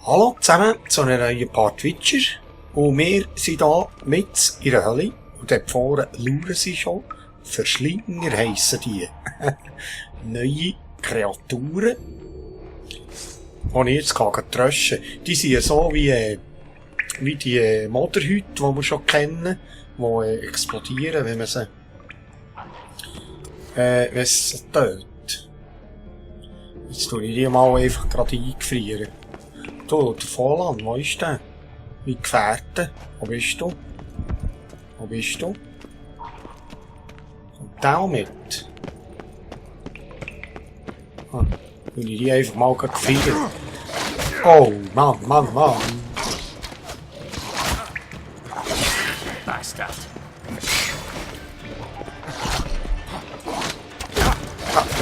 Hallo zusammen zu einer neuen Part Witcher. Und wir sind hier mit in der Hölle. Und dort vorne lauern sie schon. Verschlinger heissen die. Neue Kreaturen. Die ich jetzt tröschen kann. Die sind so wie die Moderhüte, die wir schon kennen. Die explodieren, wenn man sie tötet. Jetzt tue ich die mal einfach gerade eingefrieren. Du, der Volland, wo ist der? Mein Gefährte, wo bist du? Wo bist du? Kommt der auch mit? Ah, tue ich die einfach mal gefrieren. Oh, Mann. Bastard.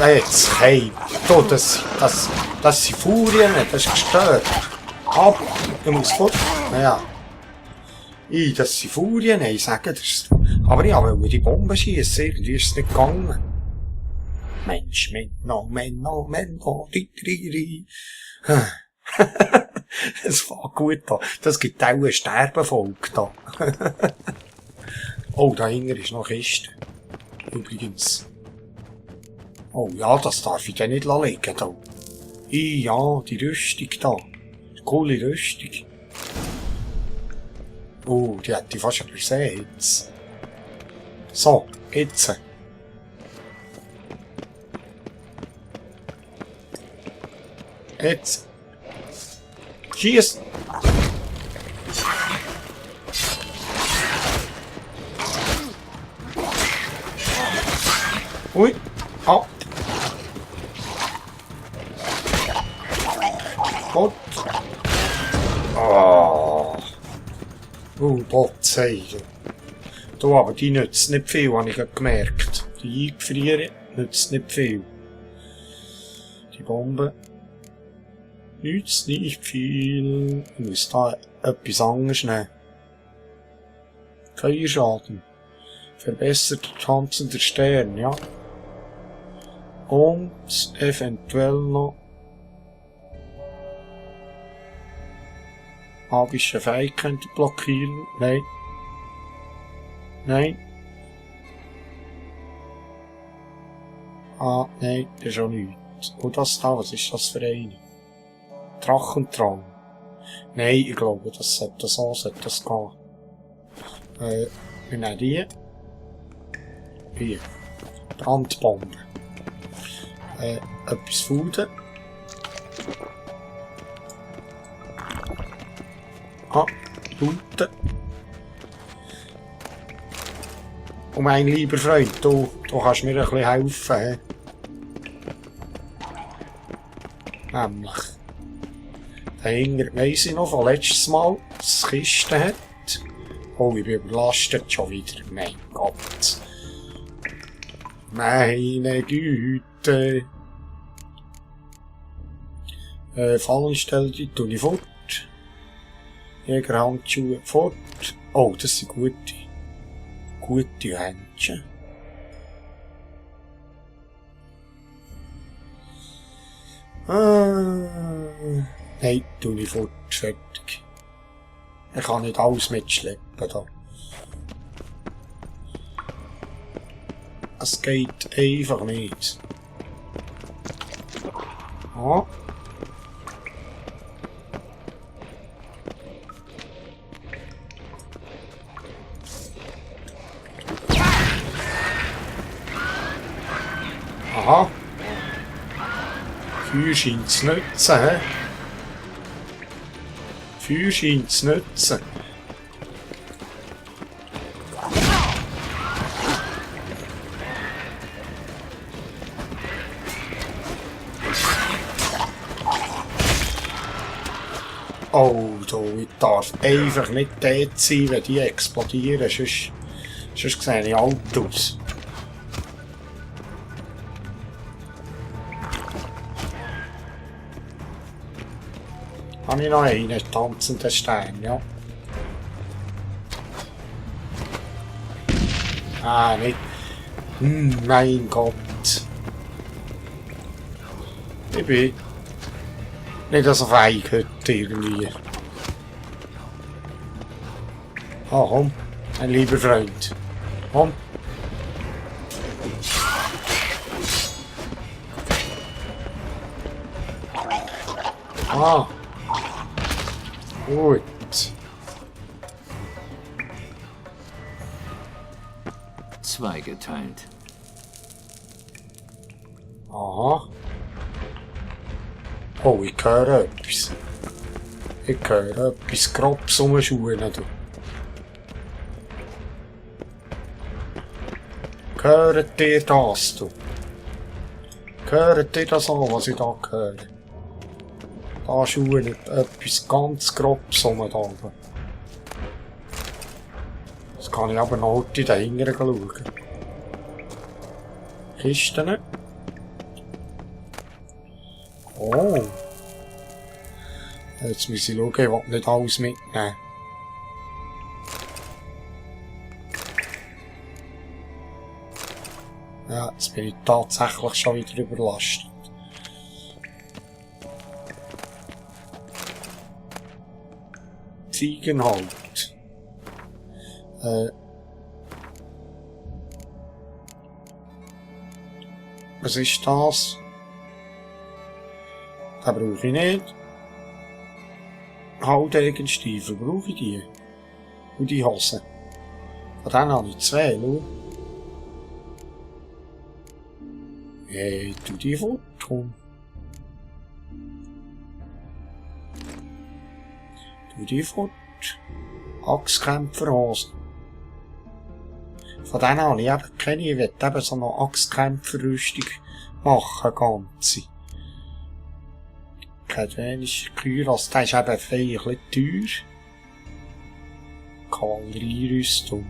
Ah, jetzt, hey, du, das sind Furien, das ist gestört. Ab, ich muss fort. Naja. Das sind Furien, ich sage das. Aber ich wollte die Bombe schiessen, irgendwie ist es nicht gegangen. Mensch, Es fängt gut an. Das gibt auch eine Sterbenfolge da. Oh, da hinten ist noch Kiste. Übrigens. Oh ja, das darf ich dann nicht liegen da. Ja, die Rüstung da. Coole Rüstung. Oh, die hätte ich fast übersehen jetzt. So, jetzt. Jetzt. Schieß! Ui, ab! Gott! Ah! Botzeichen. Du, aber die nützt nicht viel, habe ich gemerkt. Die eingefrieren nützt nicht viel. Die Bombe nützt nicht viel. Ich muss da etwas anderes nehmen. Feuerschaden. Verbessert tanzender Stern, ja. Und eventuell noch magische Fähigkeiten blockieren. Nein. Ah, nein, das ist auch nichts. Und das da, was ist das für eine? Drachentraum. Nein, ich glaube, das sollte gehen. Wir nehmen die. Hier. Brandbombe. Etwas Fuden. Ah, Looten. Und mein lieber Freund, du kannst mir ein bisschen helfen. He? Nämlich. Dahinter weiss ich noch von letztes Mal, dass es Kisten hat. Oh, ich bin überlastet schon wieder. Mein Gott. Meine Güte. Fallenstelle, die tue ich fort. Jägerhandschuhe fort. Oh, das sind gute Händchen. Nein, tue ich fort. Fertig. Ich kann nicht alles mitschleppen da. Es geht einfach nicht. Ah. Aha. Feuer scheint zu nützen, hä? Feuer scheint zu nützen. Oh, ich darf einfach nicht dort sein, wenn die explodieren, sonst sehe ich alt aus. Habe ich noch einen tanzenden Stein, ja. Ah, nicht. Mein Gott. Ich bin Nicht, dass er feig hat, irgendwie. Ah, komm, mein lieber Freund. Komm. Ah. Gut. Zweigeteilt. Aha. Oh, ich höre etwas. Ich höre etwas Grobs um die Schuhe. Hört ihr das, du? Hört ihr das an, was ich da höre? Da Schuhe etwas ganz Grobs um da oben. Jetzt kann ich aber noch heute dahinter schauen. Kisten. Oh. Jetzt muss ich schauen, ich will nicht alles mitnehmen. Ja, jetzt bin ich tatsächlich schon wieder überlastet. Ziegenhalt. Was ist das? Den brauche ich nicht. Haldegenstiefel, brauche ich die? Und die Hosen. Von denen habe ich zwei, schau. Hey, tu die fort, komm. Tu die fort. Axtkämpferhosen. Von denen habe ich eben keine. Ich will eben so eine Axtkämpferrüstung machen, ganze. Kein wenig Kyros, der ist eben fein ein bisschen teuer. Kavallerierüstung.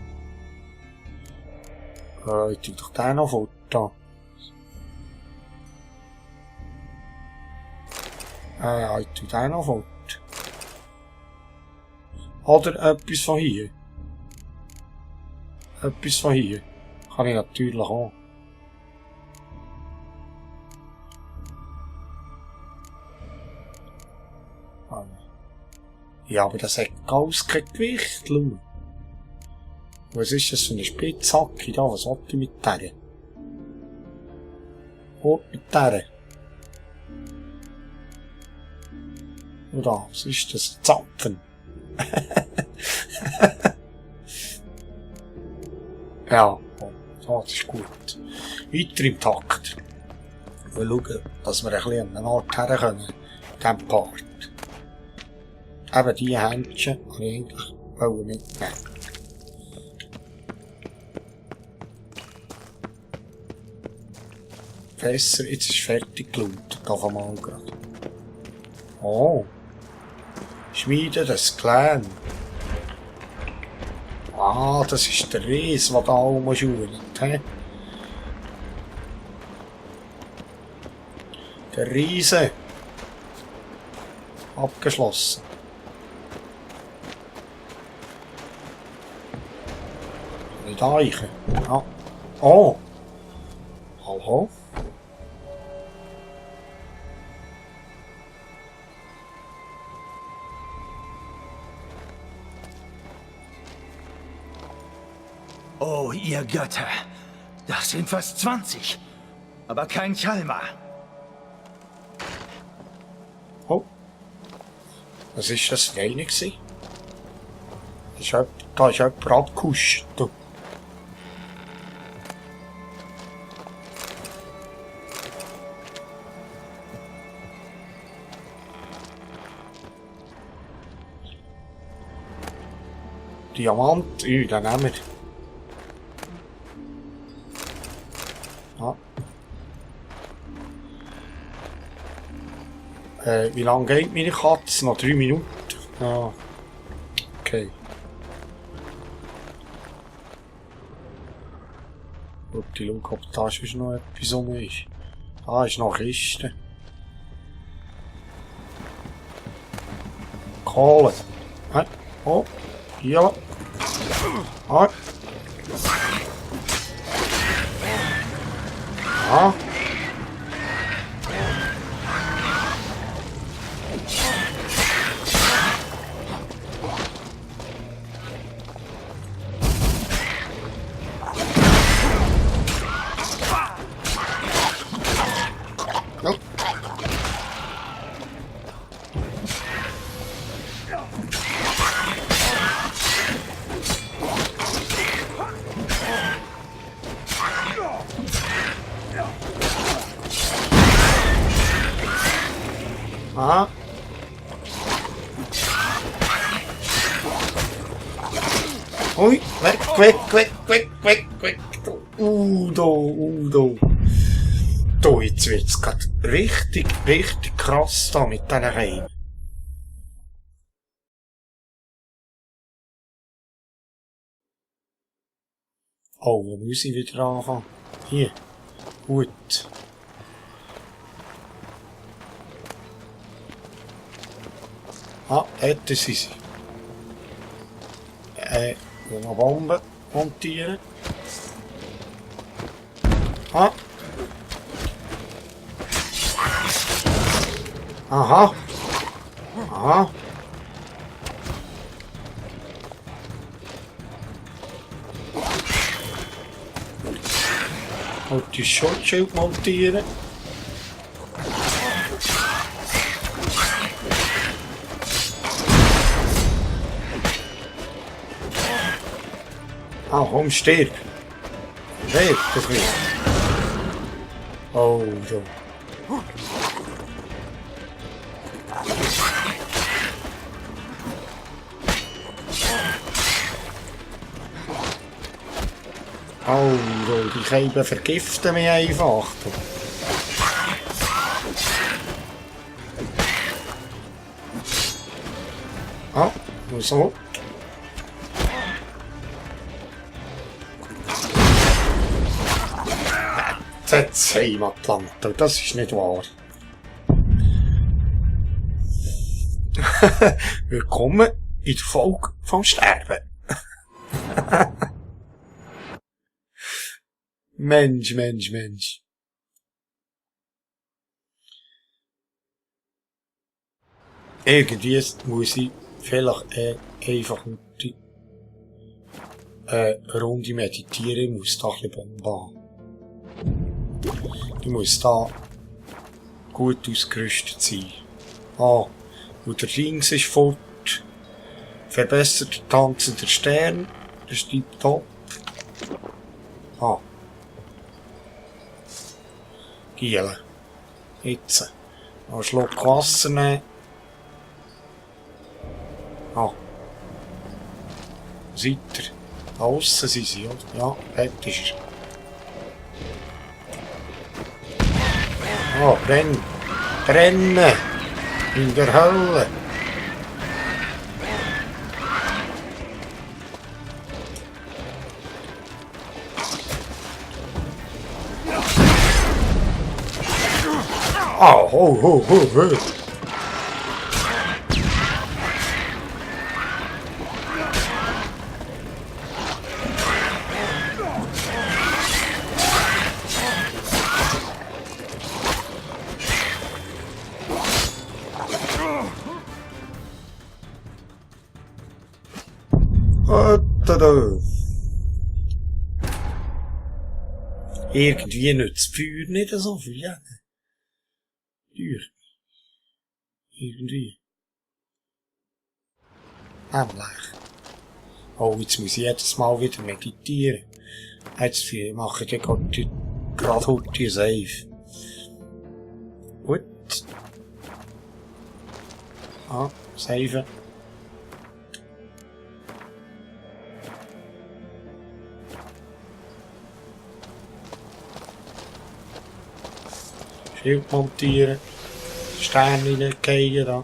Ich tu doch den noch fort. Ja, ich tu den noch fort. Oder etwas von hier. Etwas von hier. Kann ich natürlich auch. Ja, aber das hat ganz kein Gewicht, schau. Was ist das für eine Spitzhacke da? Was will ich mit der? Oh, mit der. Oder was ist das? Zapfen. Ja, das ist gut. Weiter im Takt. Wir schauen, dass wir ein bisschen an den Ort herkommen, in diesem Part. Eben diese Händchen wollte ich eigentlich mitnehmen. Besser, jetzt ist fertig gelautet, auf einmal gerade. Oh. Schmiede das Clan. Ah, das ist der Ries, der da rumschult. Der Riese. Abgeschlossen. Nicht eichen. Ja. Oh. Hallo. Oh, ihr Götter. Das sind fast 20. Aber kein Chalma. Oh. Was ist das für eine gewesen? Da ist jemand abgekuscht. Diamant, den nehmen wir. Wie lange geht meine Katze? Noch 3 Minuten? Ja. Okay. Gut, ich schaue, ob da schon noch etwas rum ist. Da ist noch Kiste. Kohle. Oh. Ja. Ah. Aha. Ui, weg, weg, weg, weg, weg, weg. Udo. Da, jetzt wird's grad richtig, richtig krass da mit diesen Reihen. Oh, wo muss ich wieder anfangen? Hier. Gut. Ah, dort sind sie. Noch Bomben montieren. Ah. Aha. Aha. Und die Schutzschild montieren. Ah, komm, stirb. Stirb, das wird. Oh, so. Oh, so, die Käben vergiften mich einfach. Ah, so. Jetzt Heimatland, das ist nicht wahr. Willkommen in der Folge vom Sterben. Mensch. Irgendwie muss ich vielleicht einfach eine Runde meditieren, ich muss da ein bisschen Bomben haben. Ich muss da gut ausgerüstet sein. Ah, und der Rings ist fort. Verbessert tanzender Stern. Das ist tipptopp. Ah. Gielen. Jetzt. Noch einen Schluck Wasser nehmen. Ah. Seid ihr? Da aussen sind sie, oder? Ja, dort ist er. Oh, brennen! In der Hölle! Oh, ho. Irgendwie nützt das Feuer nicht so viel, ja. Irgendwie. Ähnlich. Oh, jetzt muss ich jedes Mal wieder meditieren. Jetzt mache ich gerade heute safe. Gut. Ah, save. Schild montieren. Sterne reingehen da.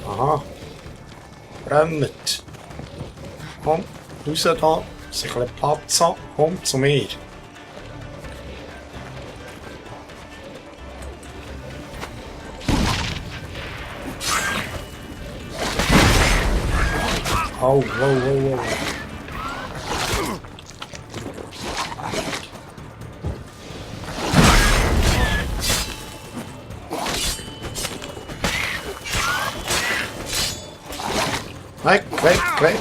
Aha. Brennt. Komm, raus da. Sich ein bisschen Platz haben. Komm zu mir. Oh, wow. Weg.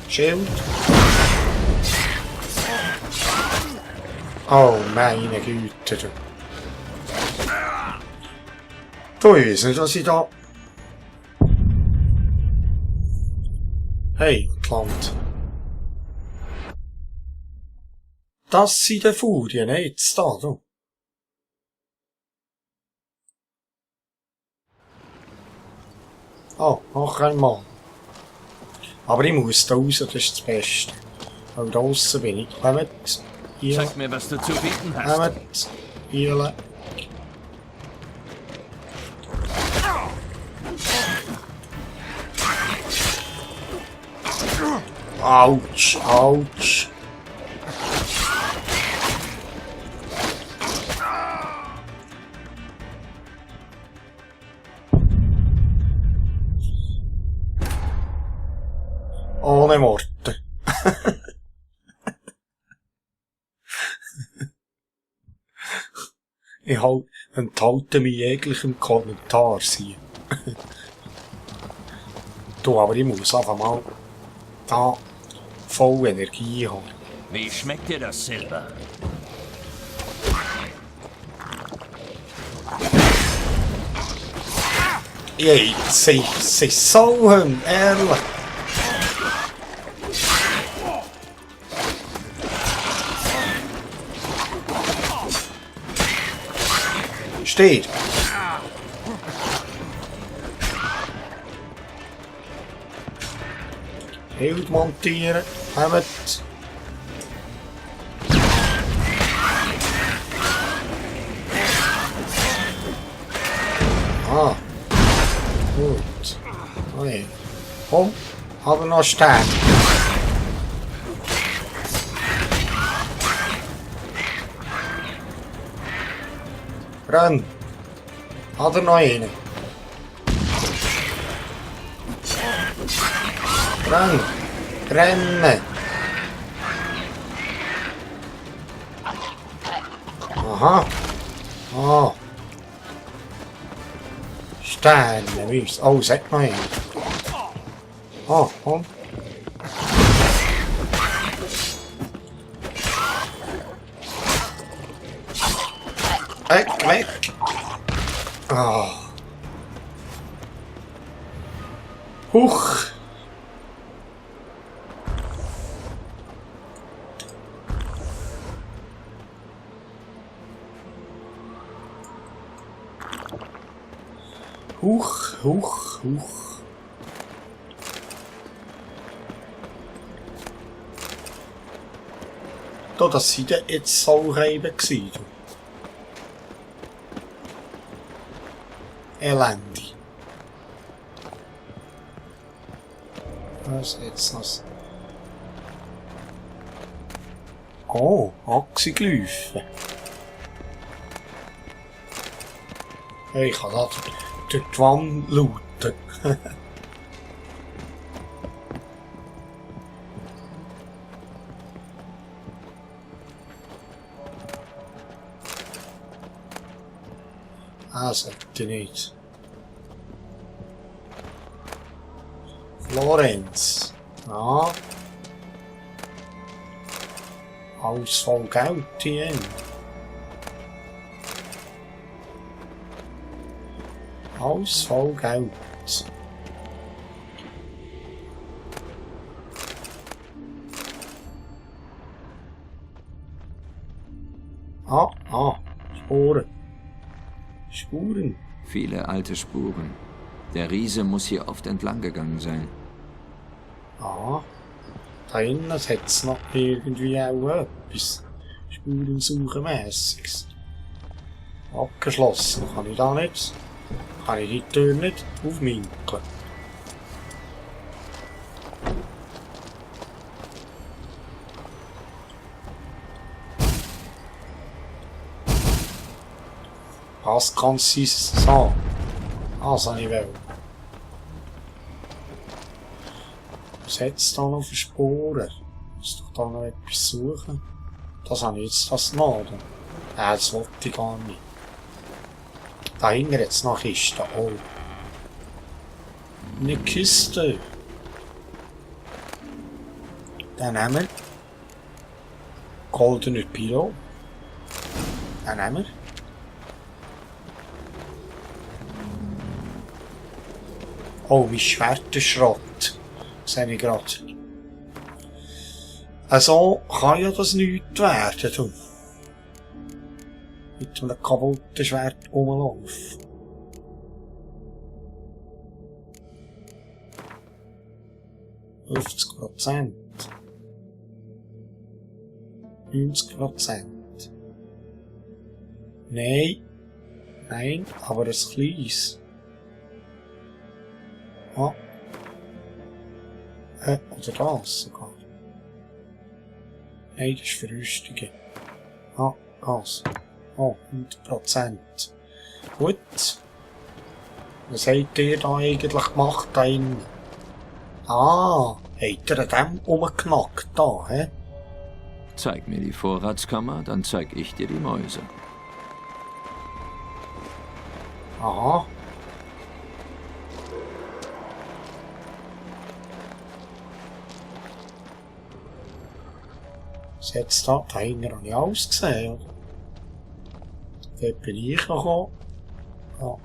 Schild. Oh, meine Güte. Du weißt nicht, was ich da... Hey, die Schottland. Das sind die Furien, jetzt da, du. Oh, noch einmal. Aber ich muss da raus, das ist das Beste. Weil draussen bin ich. Kommt, hier. Zeig mir, was du zu bieten hast. Kommt, hier. Autsch, autsch. Ohne Worte. Ich enthalte mich jeglichem Kommentar hier. Du, aber ich muss einfach mal da voll Energie haben. Wie schmeckt dir das Silber? Jetzt, sie sollen, ehrlich. Steht. Hild montieren, kommt. Ah, gut. Oh nee. Komm, hat er noch Stein. Renn. Hat er noch einen? Renn. Rennen. Aha. Ah. Steine, Wüste. Oh, sag noch einen. Ah, komm. Weg, weg. Ah. Huch. Huch, huch, huch. Da, das sind ja jetzt Saureiben gewesen. Elende. Was jetzt noch? Oh, Achseglyphen. Hey, ich kann da durch die Wand looten. Ah, sollte nicht. Florenz. Ja. Alles voll Geld hier. Alles voll Geld. Sporen. Spuren. Viele alte Spuren. Der Riese muss hier oft entlang gegangen sein. Da innen hat es noch irgendwie auch etwas Spurensuchenmässiges. Abgeschlossen. Kann ich da nicht? Kann ich die Tür nicht aufminkeln? Was kann sie sagen? Also ich will. Was hat es da noch für Spuren? Ich muss doch da noch etwas suchen. Das habe ich jetzt das noch. Das wollte ich gar nicht. Da hinten hat es noch Kisten. Oh. Eine Kiste. Dann nehmen wir. Goldener Pillow. Dann nehmen wir. Oh, mein Schwert ist Schrott. Sehe ich gerade. So kann ja das nichts werden, du. Mit einem kaputten Schwert rumlaufen. %. 90%. Nein. Nein, aber ein kleines. Ah. Oder das sogar. Nein, das ist für Rüstungen. Ah, das. Oh, 100%. Gut. Was habt ihr da eigentlich gemacht da innen? Ah, habt ihr an dem rumgeknackt da, hä? Zeig mir die Vorratskammer, dann zeig ich dir die Mäuse. Aha. Was hat's da? Da hinten habe ich alles gesehen, oder? Dort bin ich gekommen. Ja.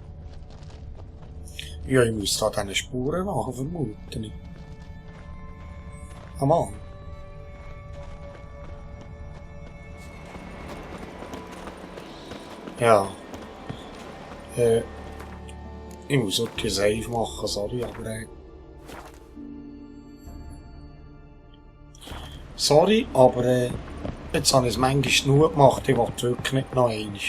Ja, ich muss da diese Spuren machen, vermute ich. Ah, Mann. Ja. Ich muss auch die Save machen, sorry, aber sorry, aber jetzt habe ich es manchmal genug gemacht, ich wollte wirklich nicht noch einmal.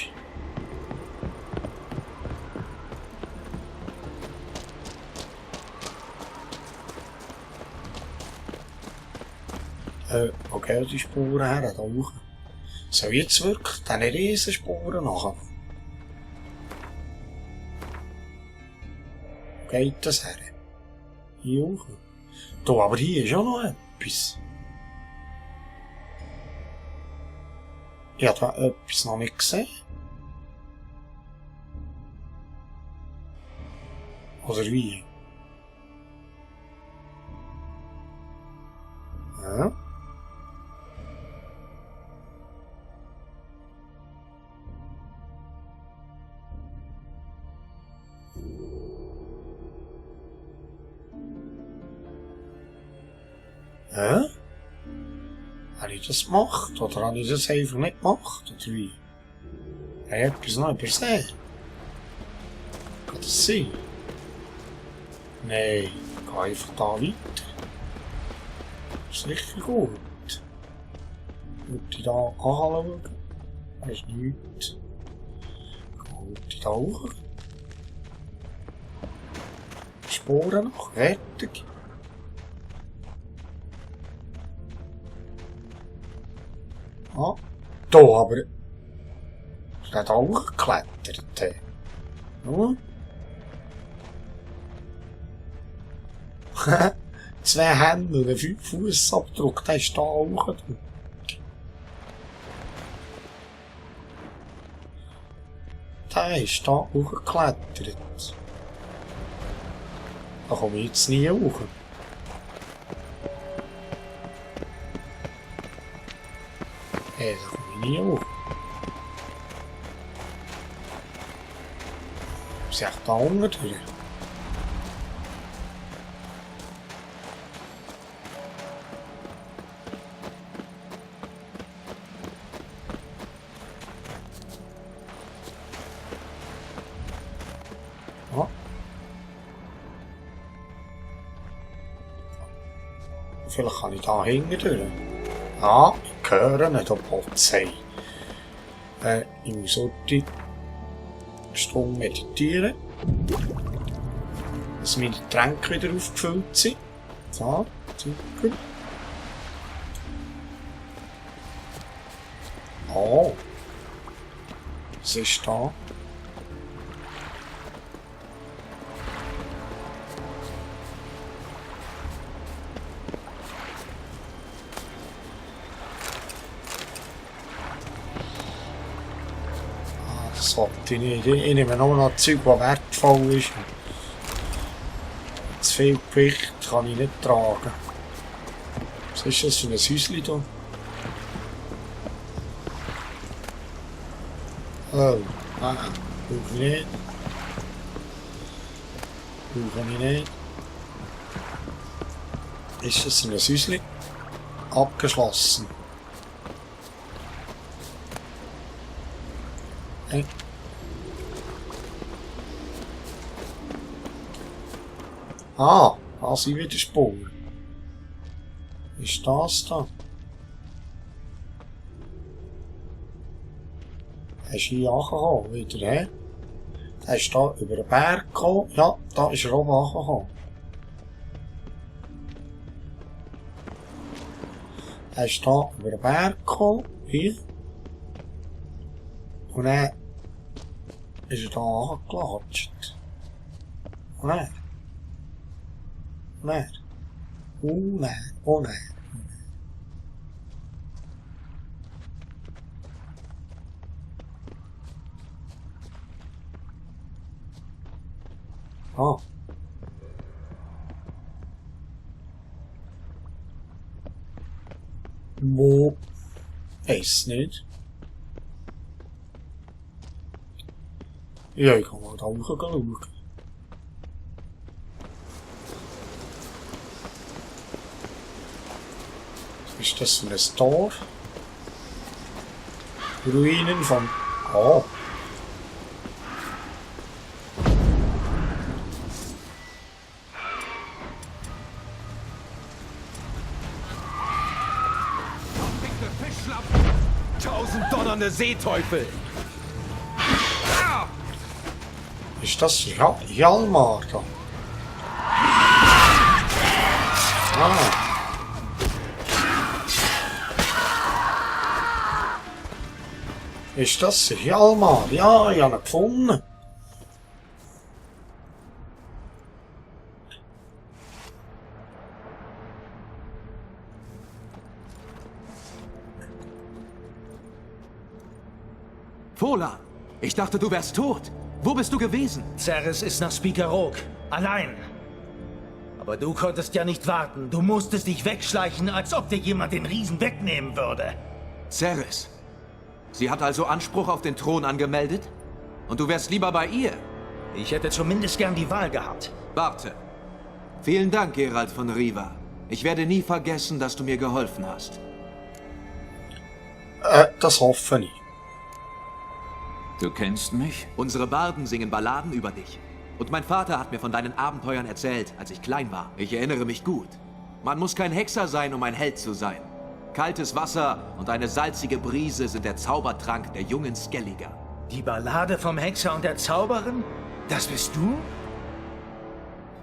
Wo gehen die Spuren her? Da hoch. Soll ich jetzt wirklich diese Riesenspuren nachher? Wo geht das her? Hier hoch. Da, aber hier ist ja noch etwas. Ich habe da etwas noch nicht gesehen. Oder wie? Ja. Hä? Habe ich das gemacht? Oder habe ich das einfach nicht gemacht? Oder wie? Habe ich etwas noch übersehen? Kann das sein? Nein, ich gehe einfach da weiter. Das ist sicher gut. Würde ich da anschauen? Da ist nichts. Würde ich da hoch? Sporen noch, fertig. Ah, da aber. Ist der da hochgeklettert? Nur? 2 Hände und ein 5 Fußabdruck, der ist da hoch. Der ist da hochgeklettert. Da komme ich jetzt nie hoch. Hey, da komme ich nie hoch. Muss ich echt da unten durch? Ja. Vielleicht kann ich da hinten durch. Ah, ich höre nicht, ob Polizei. Ich muss heute Stunde meditieren. Dass meine Getränke wieder aufgefüllt sind. So, super. Oh. Was ist da? Das wollte ich nicht. Ich nehme nur noch Zeug, das wertvoll ist. Zu viel Gewicht kann ich nicht tragen. Was ist das für ein Häuschen hier? Oh, nein, brauche ich nicht. Brauche ich nicht. Ist das ein Häuschen? abgeschlossen. Hey. Ah, da sind wieder Spuren. Ist das da? Er ist hier angekommen, wieder, hä? Er ist da über den Berg gekommen. Ja, da ist er oben angekommen. Er ist da über den Berg gekommen, hier. Und dann ist er da angelatscht. Und dann. Und dann. Und dann. Und dann. Ah. Wo? Weiß nicht. Ja, ich kann mal da hoch schauen. Ist das ein Tor? Ruinen von... Oh. Donnernde Seeteufel! Ist das Hjalmar da? Ah. Ist das Hjalmar? Ja, ich habe ihn gefunden. Fola, ich dachte, du wärst tot. Wo bist du gewesen? Ceres ist nach Spikarok. Allein. Aber du konntest ja nicht warten. Du musstest dich wegschleichen, als ob dir jemand den Riesen wegnehmen würde. Ceres. Sie hat also Anspruch auf den Thron angemeldet? Und du wärst lieber bei ihr? Ich hätte zumindest gern die Wahl gehabt. Warte. Vielen Dank, Geralt von Riva. Ich werde nie vergessen, dass du mir geholfen hast. Das hoffe ich. Du kennst mich? Unsere Barden singen Balladen über dich. Und mein Vater hat mir von deinen Abenteuern erzählt, als ich klein war. Ich erinnere mich gut. Man muss kein Hexer sein, um ein Held zu sein. Kaltes Wasser und eine salzige Brise sind der Zaubertrank der jungen Skelliger. Die Ballade vom Hexer und der Zauberin? Das bist du?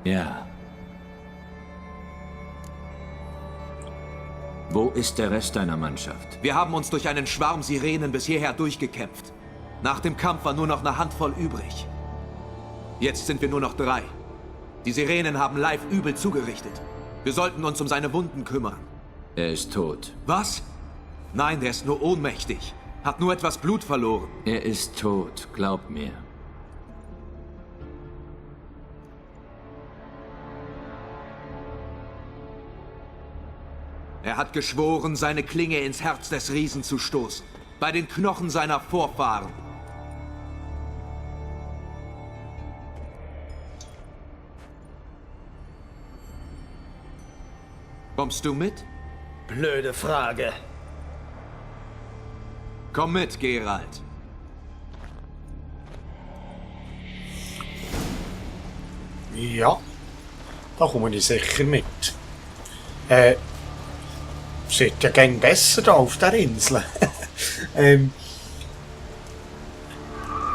Ja. Wo ist der Rest deiner Mannschaft? Wir haben uns durch einen Schwarm Sirenen bis hierher durchgekämpft. Nach dem Kampf war nur noch eine Handvoll übrig. Jetzt sind wir nur noch 3. Die Sirenen haben Leif übel zugerichtet. Wir sollten uns um seine Wunden kümmern. Er ist tot. Was? Nein, der ist nur ohnmächtig. Hat nur etwas Blut verloren. Er ist tot, glaub mir. Er hat geschworen, seine Klinge ins Herz des Riesen zu stoßen. Bei den Knochen seiner Vorfahren. Kommst du mit? Blöde Frage. Komm mit, Geralt. Ja, da komme ich sicher mit. Sieht ja gern besser da auf der Insel.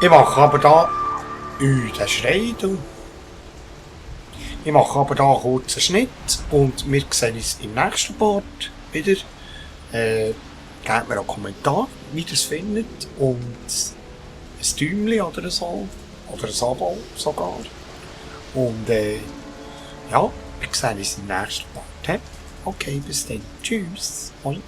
Ich mache aber da... der Schrei, du. Ich mache aber da einen kurzen Schnitt und wir sehen uns im nächsten Part wieder. Gebt mir einen Kommentar, wie ihr es findet und ein Däumchen oder so. Oder ein Abo sogar. Und ja, wir sehen uns im nächsten Part. Okay, bis dann. Tschüss. Hoi.